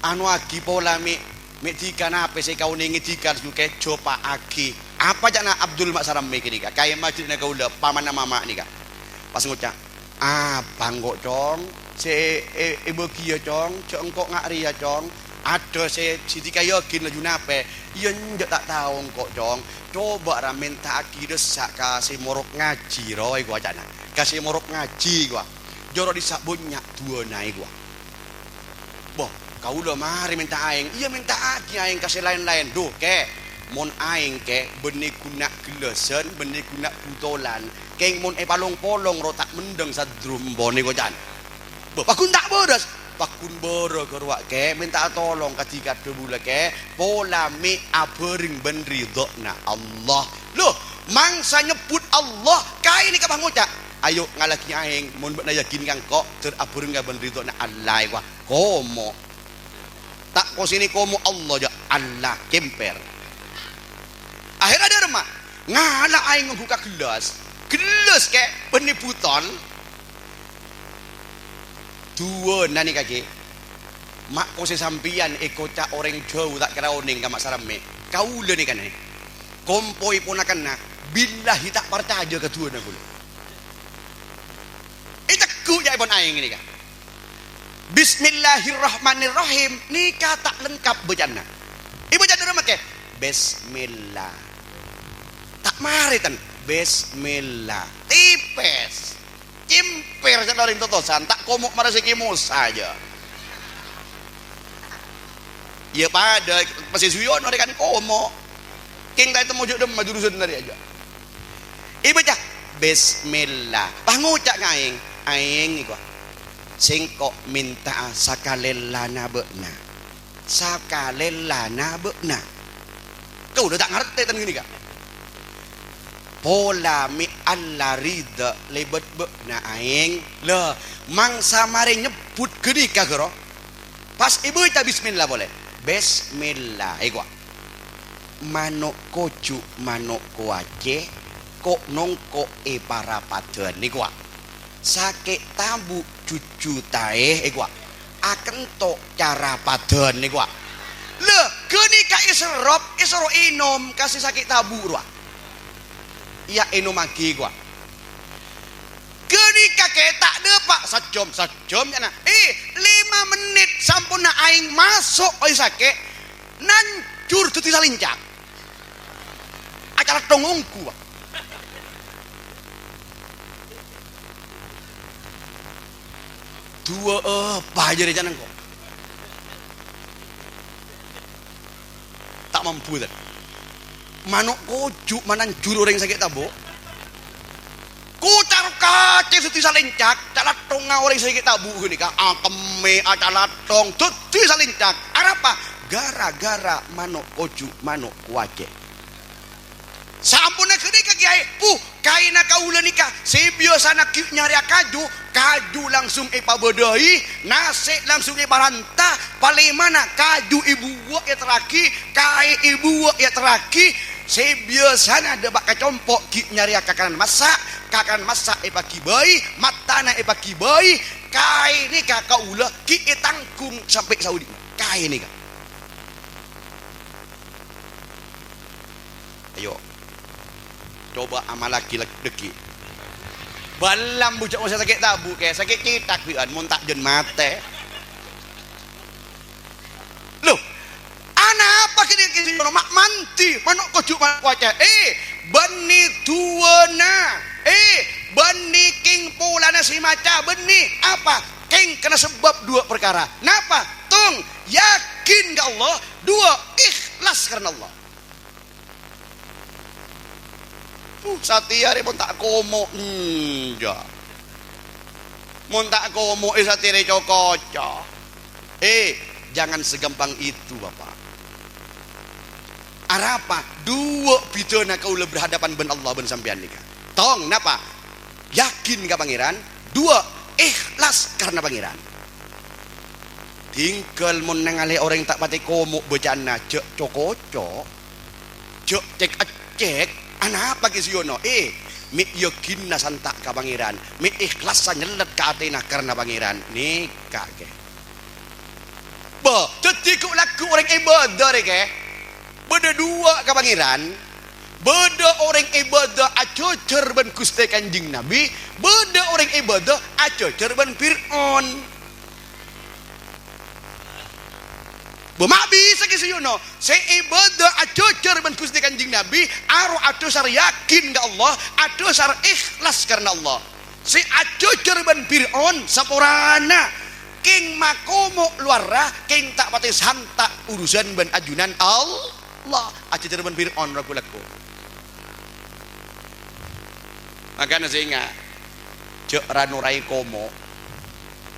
Anoaghi pola mè', mè' dhika napè sè èkaonèngè dhika, Kè, jhâpa'aghi. Apa ca'na Abdul Ma' Saramme ghânèka? Kaè majârina kaulâ, pamanna mama' nèka. Pas ngoca', "Apa engko', Cong? Sè è-, èbâghiyâ, Cong? Jhâ' engko' nga' rèya, Cong." Aḍâ sè, sè dhika yakin laju napè? "Iyâ, enjâ' ta' tao engko', Cong. Cobâ ra mènta'aghi ḍissa' ka sè morok ngajhi, rowa," èkowa ca'na. "Ka sè morok ngajhi," èkowa. "Jhâ' ro ḍissa' bânnya' du'âna," èkowa. "Bâh, kaulâ marè mènta aèng." "Iyâ, mènta'aghi aèng ka sè laèn-laèn." "Ḍu, Kè, mon aèng, Kè, bânnè ghunnè' gellâsân, bânnè ghunnè' butolan. Kèng mon èpalong-polong ro ta' mendhâng sadrum," èkowa ca'na. "Bâh, pagghun ta' bârâs." "Pagghun bârâ ghâ' rowa, Kè, mènta'a tolong ka dhika aḍâ bulâ, Kè, pola mè' abhâreng bân ridhâna Allah." Lho, mangsa nyebbhut Allah, Kaè nèka pas ngoca', "Ayo, ngallaghi aèng, mon bâ'na yakin ka engko', jhâr abhâreng ka bân ridhâna Allah," èkowa. Komo'. Ta' kosènè komo' Allah, jhâ' Allah, kèmpèr. Akhèrra ḍâremma, ngala' aèng ongghu ka gellâs. Gellâs, Kè, bânnè butol. Du'âna nèka, Kè. Ma' kosè sampèyan èkoca' orèng jhâu ta' kèra onèng ka Ma' Saramme. Kaulâ nèka, nè. Kompoy ponakanna, billahi ta' parcajâ ka du'âna kaulâ. Ètegghu' ca'èpon aèng nèka. Bismillahirrahmanirrahim nèka ta' lengkap bâca'anna. Èbâca ḍâremma, Kè? Bismillah. Ta' marè, ten. Bismillah. Tipes. Cimper ca'na orèng totosan, ta' komo' mara Sèki Mosa jâ. Iyâ padâ, pas èsuyon orèng kan komo'. Kèng ta' ètemmo jâ' dâmma jurusanna rèya jâ. Èbâca, "Bismillah." Pas ngoca' ka aèng, "Aèng," èkowa, "sèngko' mènta'a sakalèllana bâ'na." Sakalèllana bâ'na. Kaulâ ta' ngartè ten ghânèka. Pola mè' Allah ridha lèbât bâ'na aèng. Lha, mangsa marè nyebbhut ghânèka, ghâro. Pas èbâca bismillah polè. Bismillah, èkowa. Mano' koju', mano' kowacè, ko'-nongko' è parapadhân, èkowa. Sakè' tabu' jhujhu taè, èkowa. Akento' cara padhân, èkowa. Lha, ghânèka èserrop, èsoro ènom ka sè sakè' tabu' rowa. Iyâ, ènommaghi, èkowa. Ghânèka kè ta' dâpa' sajjhâm, sajjhâm, ca'na. Eh, lèma mennit samponna aèng maso' oè sakè', nanjhur dhâddhi salèncak. Acalathong ongghu, Pak. Duwâ' apa jârèya ca'na engko'? Ta' mampu, tan. Mano' koju' mananjhur orèng sakè' tabu'. Kocar-kacir dhâddhi salèncak, calathongnga orèng sakè' tabu' ghânèka, akemmè acalathong dhâddhi salèncak. Arapa? Gara-gara mano' koju', mano' kowacè. Saamponna ghânèka, Kèyaè, puh, kaèna kaulâ nèka sè biyasana ghi' nyarèya kaju, kaju langsung èpabâdâi, nasè' langsung èparanta, palèmana kaju èbuwâ' èterraghi, kaè èbuwâ' èterraghi, sè biyasana dâpa' ka compo' ghi' nyarèya kakanan massa', kakanan massa' èpaghibâi, mattana èpaghibâi, kaè nèka kaulâ ghi' ètangghung sampè' saodi'na. Kaè nèka. Ayo. Coba amallaghi lek-, dhâggi'. Bâllam bujâ' masa sakè' tabu', Kè. Sakè' cètak, bi'an, mon ta' jân matè. Loh, anapa kènè' kènè' ma-, mandhi, mano' koju' ma-, kowacè? Eh, bânnè duwâna. Eh, bânnè kèng polana sè maca, bânnè. Apa? Kèng kènè sebbhâb duwâ' parkara. Napa? Tong, yakin ka Allah. Duwâ', ikhlas karna Allah. Puh, satèya rè mon ta' komo', enjâ'. Mon ta' komo'è satèya rè co-koco. Eh, jangan segampang itu, Bapak. Arapa? Duwâ' bidhâna kaulâ berhadapan bân Allah bân sampèyan nèka. Tong, napa? Yakin ka Pangèran. Duwâ', ikhlas karna Pangèran. Tinggal mon nangalè orèng ta' patè komo' bâca'anna, jhâ' co-koco. Jhâ' cèk-èccèk, anapa ghi' sèyona? Eh, mè' yakinna santa' ka Pangèran, mè' ikhlassa nyellet ka atèna karna Pangèran. Nèka, Kè. Bâ, dhâddhi ghu-, lagghu' orèng ibâdâ rè, Kè. Bâdâ duwâ' ka Pangèran. Bâdâ orèng ibâdâ ajhâjhâr bân Ghustè Kanjeng Nabi, bâdâ orèng ibâdâ ajhâjhâr bân Fir'aun. Bâ ma' bisa ghi' sèyona, sè ibâdâ ajhâjhâr bân Ghustè Kanjeng Nabi, aro adhâsar yakin ka Allah, adhâsar ikhlas karna Allah. Sè ajhâjhâr bân Fir'aun, saporana, kèng makomo' lowarra, kèng ta' patè santa' urusan bân ajunan Allah. Ajhâjhâr bân Fir'aun, ragu-lagu. Makana sènga', jhâ' ra-noraè komo'.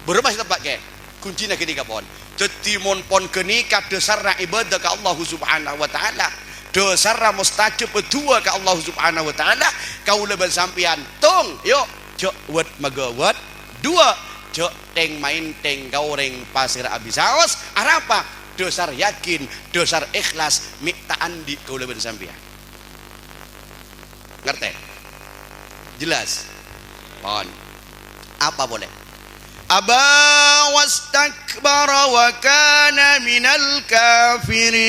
Bârâmma sè teppa', Kè? Kuncina ghânèka, pon. Dhâddhi, mon pon ghânèka dhâsarra ibâdâ ka Allahu Subhanahu wa Ta'ala, dhâsarra mustajab du'a ka Allahu Subhanahu wa Ta'ala, kaulâ bân sampèyan, tong, yo, jhâ' wât-maghâwât. Duwâ', jhâ' tèng-maèntèng ka orèng pasèra abisaos. Arapa? Dhâsar yakin, dhâsar ikhlas, mè' ta' andi' kaulâ bân sampèyan. Ngartè? Jelas? Pon. Apa polè? Aba wastakbara wa kana minal kafirin.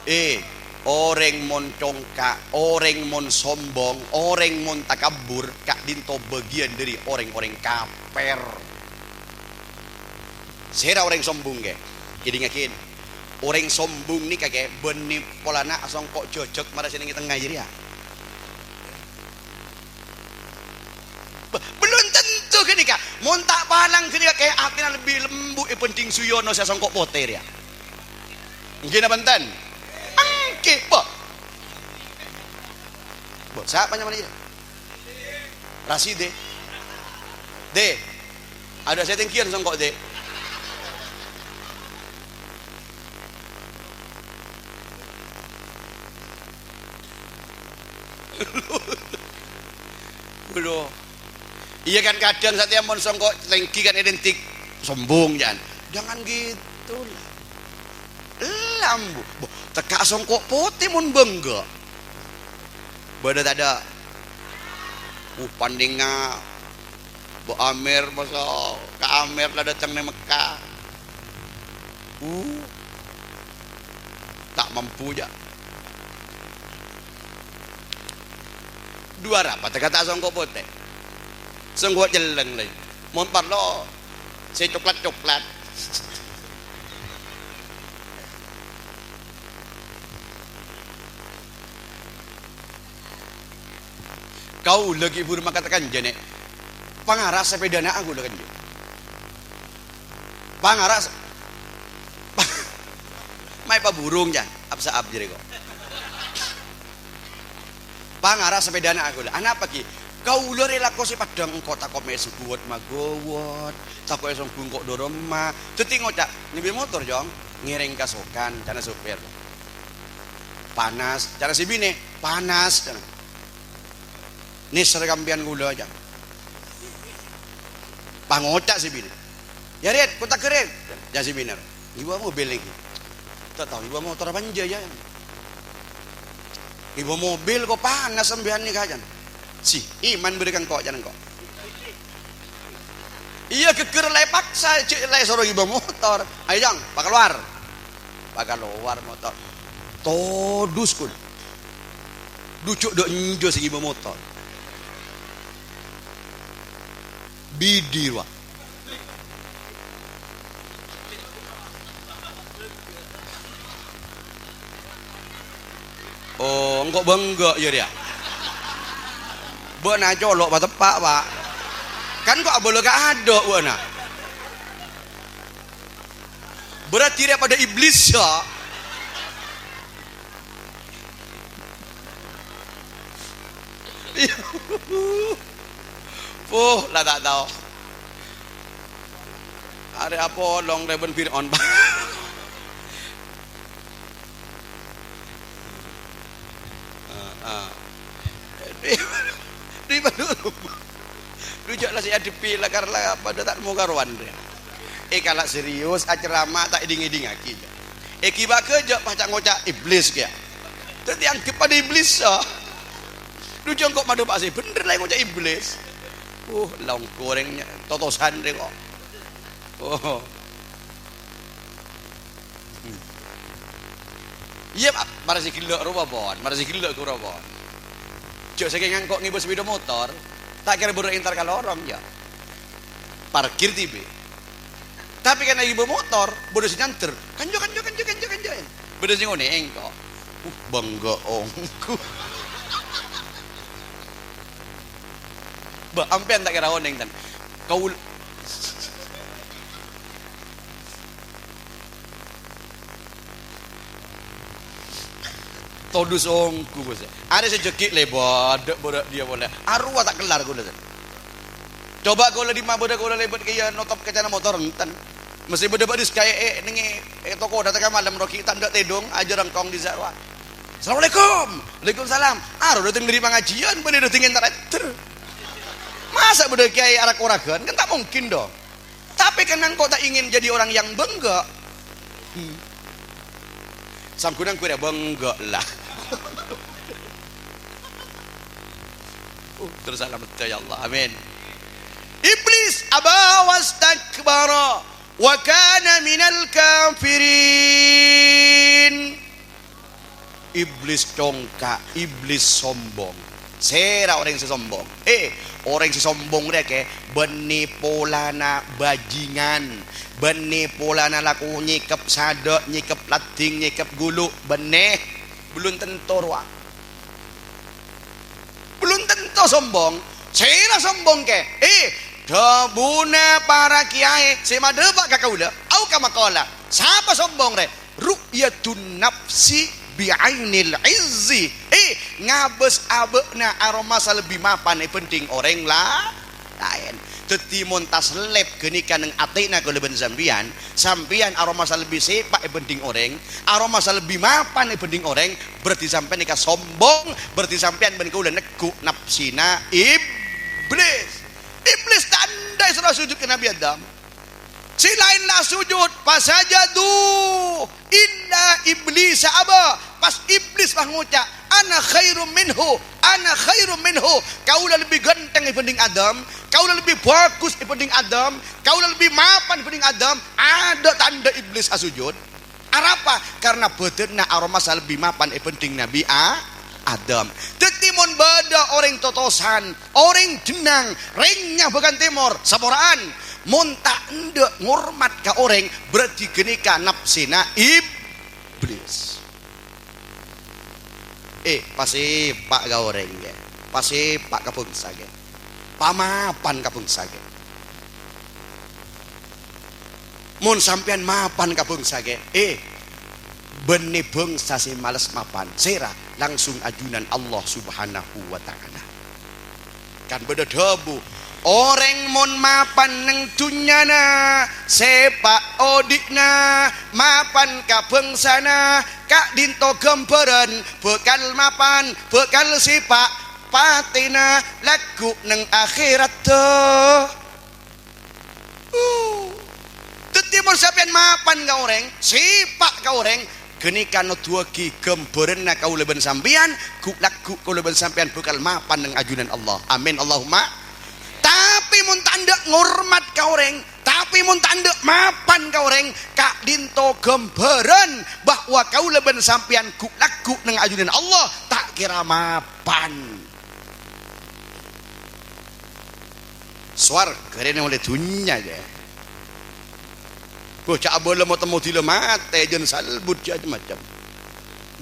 Eh, orèng mon congka', orèng mon sombong, orèng mon takabbur, ka'dinto bâgiyân dhâri orèng-orèng kapèr. Sèra orèng sombong, Kè? Èdingngaghi. Orèng sombong nèka, Kè, bânnè polana asongko' jhâjhâk mara sè neng è tengnga jârèya. Bâ-, belum tentu ghânèka. Mon ta' palang ghânèka, Kè, atèna lebbi lembut èbhândhing Suyono sè asongko' potè rèya. Èngghi napa enten? Èngghi, bâ. Bâ, sapa nyamana iyâ? Raside. De. Ada saya tengkian songko', De. Bro. Iya kan, kadang satèya mon songko' tenggi kan identik sombong, Jan. Jangan gitu lah. Ella, ambu. Bo, tekka' songko' potè mon bângghâ. Bâdâ tadâ'? Uh, pandhinga. Bo Amer, masa Ka Amer la dâteng neng Mekka. Uh, ta' mampu, jâ'. Dhu arapa tekka' ta' songko' potè. Songko' cellèng, lè. Mon parlo, sè coklat-coklat. Kaulâ ghi' buru mangkat ka kanjâ, Nè'. Pangara sapèdana kaulâ kanjâ. Pangara sa-, maè paburung, Jan. Apsa-ap jârèya, ko'. Pangara sapèdana kaulâ. Anapa, ghi? Kaulâ rè lako sè paddhâng, engko' tako' mè' sè ghuwât maghuwât, tako' èsongghu engko' dâremma. Dhâddhi ngoca', "Ngèbâ motor, Jong, ngèrèng kasokan," ca'na sopir. "Panas," ca'na sè binè, "panas," ca'na. "Nèser kampèyan kaulâ," ca'na. Pangoca' sè binè. "Yâ, Rit, konta'aghi, Rit," ca'na sè binè. "Ngèbâ mobil nèka." "Ta' tao ngèbâ motor apa enjâ', yâ." "Ngèbâ mobil, ko' panas sampèyan nèka," ca'na. "Si, iman bâdâ ka engko'," ca'na engko'. Iyâ, ghâgghâr la èpaksa, cè' la èsoro ngèbâ motor. "Ayo, Jang, pakalowar." Pakalowar motor. Todus, kun. Dhu jâ' dâ' enjâ' sè ngèbâ motor. Bidi, wa. Oh, engko' bângghâ, yâ, rèya. Bâ'na colo' pateppa', Pa'. Kan ko' abâlâ ka adâ' bâ'na. Berarti rèya padâ iblis, yâ. Puh, la ta' tao. Arè apolong rè bân Fir'aun, Pa'. Ah, ah. Dhi, dhi, padhu. Dhu jâ' la sè adhebbhi la kar-, la padâ ta' mo karowan rè. Èkala' serius, acerama ta' èdhing-èdhingngaghi. Èghibâ ghâjâ' pas ca'-ngoca' iblis kèya. Dhâddhi anggep padâ iblis, so. Dhu jâ' engko' madhâpa' sè bhendher la èngoca' iblis. Uh, la ongghu orèng ny-, totosan rè ko'. Oh. Hmm. Iyâ, Pa', mara sè ghellâ' rowa, pon. Mara sè ghellâ' rowa, pon. Jâ' sakèng engko' ngèbâ sepeda motor, ta' kèra buru entar ka lorong, yâ. Parkir dhibi'. Tapè karna ngèbâ motor, bâdâ sè nyandher. "Kanjâ, kanjâ, kanjâ, kanjâ, kanjâ." Bâdâ sè ngonè'è engko'. Uh, bângghâ ongghu. Bâ, ampèyan ta' kèra onèng, tan. Kaul-, Todus ongghu, Bos. Arè sè jâggi' lèbât, dâ' bârâ' dhiyâ polè. Arowa ta' kellar kaulâ, sè. Coba kaulâ dimma bâdâ kaulâ lèbât kèya notop kacana motor, enten. Mestè bâdâ bâdis kaè, è, neng è, è toko dâteng ka malem, rogi ta' endâ' tèdung, ajâ rèngkong dissa' rowa. "Assalamualaikum." "Waalaikumsalam." Aro dâteng dâri pangajiyân, bânnè dâteng entar-ènter. Masa bâdâ kiai arak-oraghân? Kan ta' mungkin, dong. Tapè kan engko' ta' ingin jadi orang yang bangga. Hmm. Sangghu-nangghu rèya bangga, la. Uh, terus salamet, ya Allah. Amin. Iblis aba wastakbara wa kana minal kafirin. Iblis congka', iblis sombong. Sèra orèng sè sombong? Eh, orèng sè sombong rèya kè bânnè polana bajingan, bânnè polana lako nyèkep sadhâ', nyèkep laddhing, nyèkep ghulu', bânnè. Belum tentu rowa. Belum tentu sombong. Sèra sombong kè? Eh, dhâbuna para kèyaè sè madhâpa' ka kaulâ, au kama qala. Sapa sombong rè? Ru'yatun nafsi bi'ainil izzi. Eh, ngabâs abâ'na aromasa lebbi mapan èbhândhing orèng la-, laèn. Dhâddhi, mon taslèp ghânèka neng atèna kaulâ bân sampèyan, sampèyan aromasa lebbi sèpa' èbhândhing orèng, aromasa lebbi mapan èbhândhing orèng, berarti sampèyan nèka sombong, berarti sampèyan bân kaulâ neggu' nafsina Iblis. Iblis ta' endâ' èsoro sujud ka Nabbhi Adam. Sè laèn la sujud, fasajadu illa Iblisa aba. Pas Iblis pas ngoca', "Ana khairum minhu, ana khairum minhu." Kaulâ lebbi ghântheng èbhândhing Adam, kaulâ lebbi bhâghus èbhândhing Adam, kaulâ lebbi mapan èbhândhing Adam. Adâ' ta' endâ' Iblis asujud. Arapa? Karna bâdânna aromasa lebbi mapan èbhândhing Nabbhi A-, Adam. Dhâddhi, mon bâdâ orèng totosan, orèng Jennang, rèng nyabâ kan tèmor, sapora'an. Mon ta' endâ' ngormat ka orèng, berarti ghânèka nafsèna Iblis. Eh, pasèpa' ka orèng, kè. Pasèpa' ka bhângsa, kè. Pamapan ka bhângsa, kè. Mon sampèyan mapan ka bhângsa, kè, eh, bânnè bhângsa sè males mapan, sèra langsung ajunan Allah Subhanahu wa Ta'ala. Kan bâdâ dhâbu, "Orèng mon mapan neng dhunnyana, sèpa' odi'na, mapan ka bhângsana, ka'dinto ghâmbhârân bhâkal mapan, bhâkal sèpa' patèna, lagghu' neng akhèratta." Uh. Dhâddhi, mon sampèyan mapan ka orèng, sèpa' ka orèng, ghânèka noduwâghi ghâmbhârânna kaulâ bân sampèyan, ghu-, lagghu' kaulâ bân sampèyan bhâkal mapan neng ajunan Allah. Amin, Allahumma. Tapè mon ta' endâ' ngormat ka orèng, tapè mon ta' endâ' mapan ka orèng, ka'dinto ghâmbhârân bahwa kaulâ bân sampèyan ghu-, lagghu' neng ajunan Allah, ta' kèra mapan. Sowarghâ rèya molaè dhunnya, kè. Bâh, jhâ' abâlâ mo-, temmo dhilâ matè, jân salbut, jhâ' cem-macem.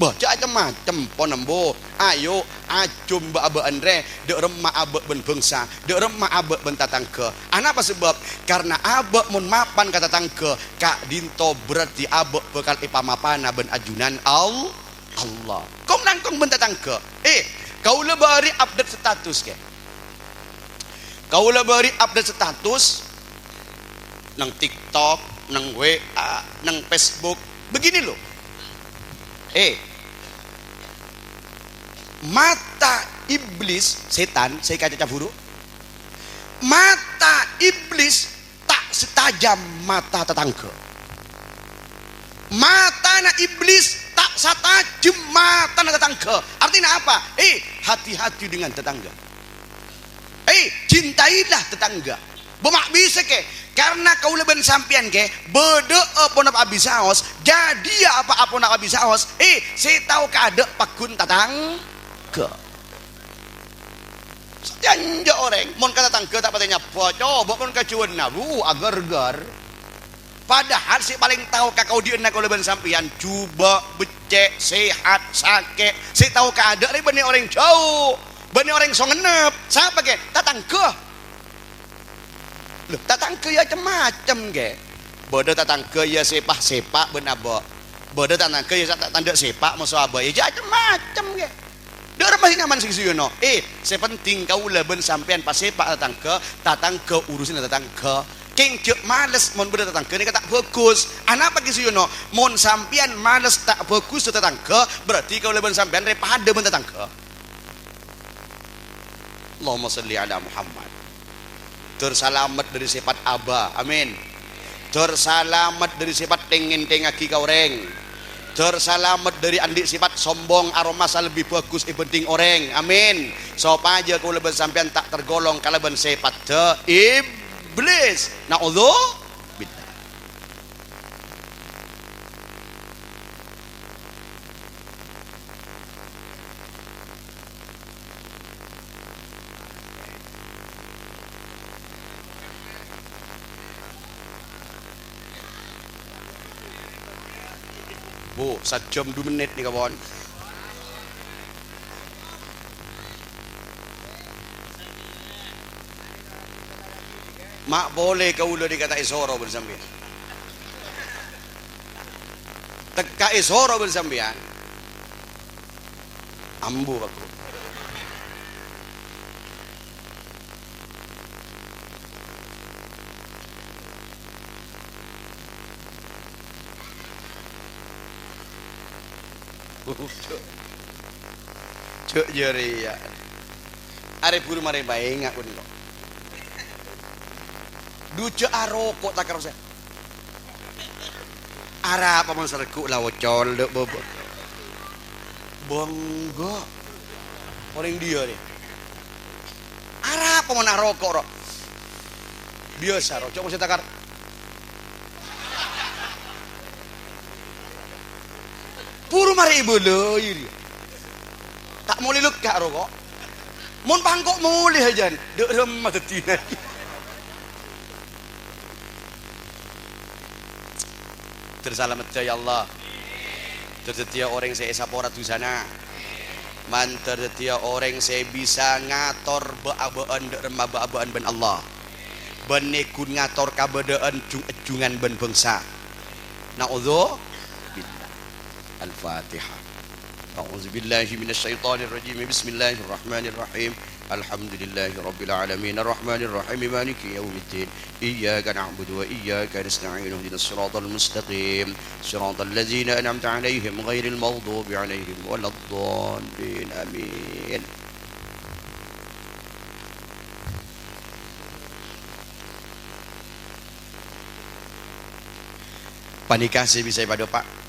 Bâh, jhâ' cem-macem, pon embu. Ayo, ajhum bâ'-abâ'ân rè, dâ' remma abâ' bân bhângsa, dâ' remma abâ' bân tatangghâ. Anapa sabâb? Karna abâ' mon mapan ka tatangghâ, ka'dinto berarti abâ' bhâkal èpamapana bân ajunan Al-, Allah. Kong-langkong bân tatangghâ. Eh, kaulâ bâri' update status, kè. Kaulâ bâri' update status neng TikTok, neng W A, neng Facebook. Begini loh. Eh, mata iblis, sètan, sè èkaca caburu'. Mata iblis ta' satajam mata tatangghâ. Matana iblis ta' satajam matana tatangghâ. Artinya apa? Eh, hati-hati dengan tetangga. Eh, cintailah tetangga. Bâ' ma' bisa, kè. Karna kaulâ bân sampèyan, kè, bâdâ'â ponapa abisaos, jhâdhiyâ apa-apa ponapa abisaos, eh, sè tao kaadâ' pagghun tatangghâ. Satèya enjâ' orèng, mon ka tatangghâ ta' patè nyabbhâ, coba mon ka jhâuna, wuh, aghâr-ghâr. Padahal sè palèng tao ka kaodi'ânna kaulâ bân sampèyan, jhubâ', beccè', sehat, sakè', sè tao kaadâ' rè bânnè orèng jhâu, bânnè orèng songennep. Sapa, kè? Tatangghâ. Loh, tatangghâ ya cem-macem, kè. Bâdâ tatangghâ ya sèpa'-sèpa' bân abâ'. Bâdâ tatangghâ ya sa-, ta-, tandhâ sèpa', moso abâ', ya, ya cem-macem, kè. Dâ' remma sè nyaman sè ghisiyono. Eh, sè penting kaulâ bân sampèyan pasèpa' tatangghâ, tatangghâ urusanna tatangghâ. Kèng jhâ' males mon bâdâ tatangghâ nèka ta' bhâghus. Anapa ghisiyono? Mon sampèyan males ta' bhâghus ka tatangghâ, berarti kaulâ bân sampèyan rè padâ bân tatangghâ. Allahumma shalli ala Muhammad. Dâr salamet dâri sèpat abâ. Amin. Dâr salamet dâri sèpat tèng-ngèntèngngaghi ka orèng. Dâr salamet dâri andi' sèpat sombong, aromasa lebbi bhâghus èbhândhing orèng. Amin. Sopajâ kaulâ bân sampèyan ta' tergolong kalabân sèpatta iblis. Na'udzubillah. Bu, sajjhâm du mennit nèka, pon. Ma' polè kaulâ nèka ta' èsoro bân sampèyan. Tekka èsoro bân sampèyan. Ambu, Pak Guru. Jhâ', jhâ' jârèya. Arè buru marè paènga' ka'dinto. Dujâ aroko' ta' karo sè. Arapa mon saregghu' la ocol, dâ' bâbâ. Bângghâ. Orèng dhiyâ rè. Arapa mon aroko', ro? Biyasa, ro. Coma sè takar. Buru marè èbâlâi, rèya. Ta' molè lekka', ro, ko'. Mon pangko' molè hajân, dâ' remma dhâddhina. Ter salameddhâ, ya Allah. Ter dhâddhiyâ orèng sè èsapora dhusana. Mandhâr dhâddhiyâ orèng sè bisa ngator bâ'-abâ'ân dâ' remma bâ'-abâ'ân bân Allah. Bân nèghun ngator kabâdâ'ân jung-ejjungan bân bhângsa. Na'udzubillah. Al-Fatihah. أعوذ بالله من الشيطان الرجيم. بسم الله الرحمن الرحيم. الحمد لله رب العالمين. الرحمن الرحيم. مالك يوم الدين. إياك نعبد وإياك نستعين. اهدنا الصراط المستقيم. صراط الذين أنعمت عليهم غير المغضوب عليهم ولا الضالين. آمين. Panèka sè bisa èpadâpa'.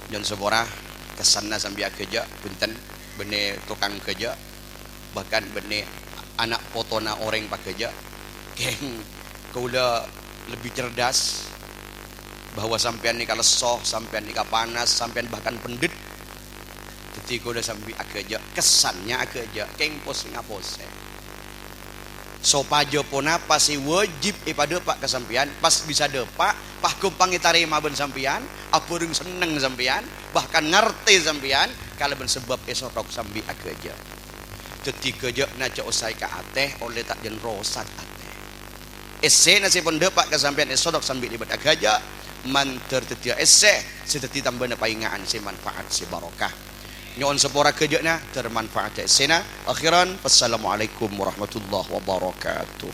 Nyo'on sapora, kessanna sambi aghâjâ', bhunten, bânnè tokang ghâjâ', bahkan bânnè ana' potona orèng paghâjâ'. Kèng kaulâ lebbi cerdas bahwa sampèyan nèka lesso, sampèyan nèka panas, sampèyan bahkan pendhet. Dhâddhi kaulâ sambi aghâjâ', kessanna aghâjâ', kèng posènga posèng. Sopajâ ponapa sè wajib èpadâpa' ka sampèyan, pas bisa dâpa', pas ghâmpang ètarèma bân sampèyan, abhâreng senneng sampèyan, bahkan ngartè sampèyan, kalabân sabâb èsothok sambi aghâjâ'. Dhâddhi ghâjâ'na jhâ' osa èka atè, ollè ta' jân rosak atè. Essèna sè pon dâpa' ka sampèyan èsothok sambi lèbât aghâjâ', mandhâr dhâddhiyâ essè sè dhâddhi tambâna paènga'an sè manfaat sè barokah. Nyo'on sapora ghâjâ'na, dhâr manfaat essèna. Akhiran, wassalamualaikum warahmatullahi wabarakatuh.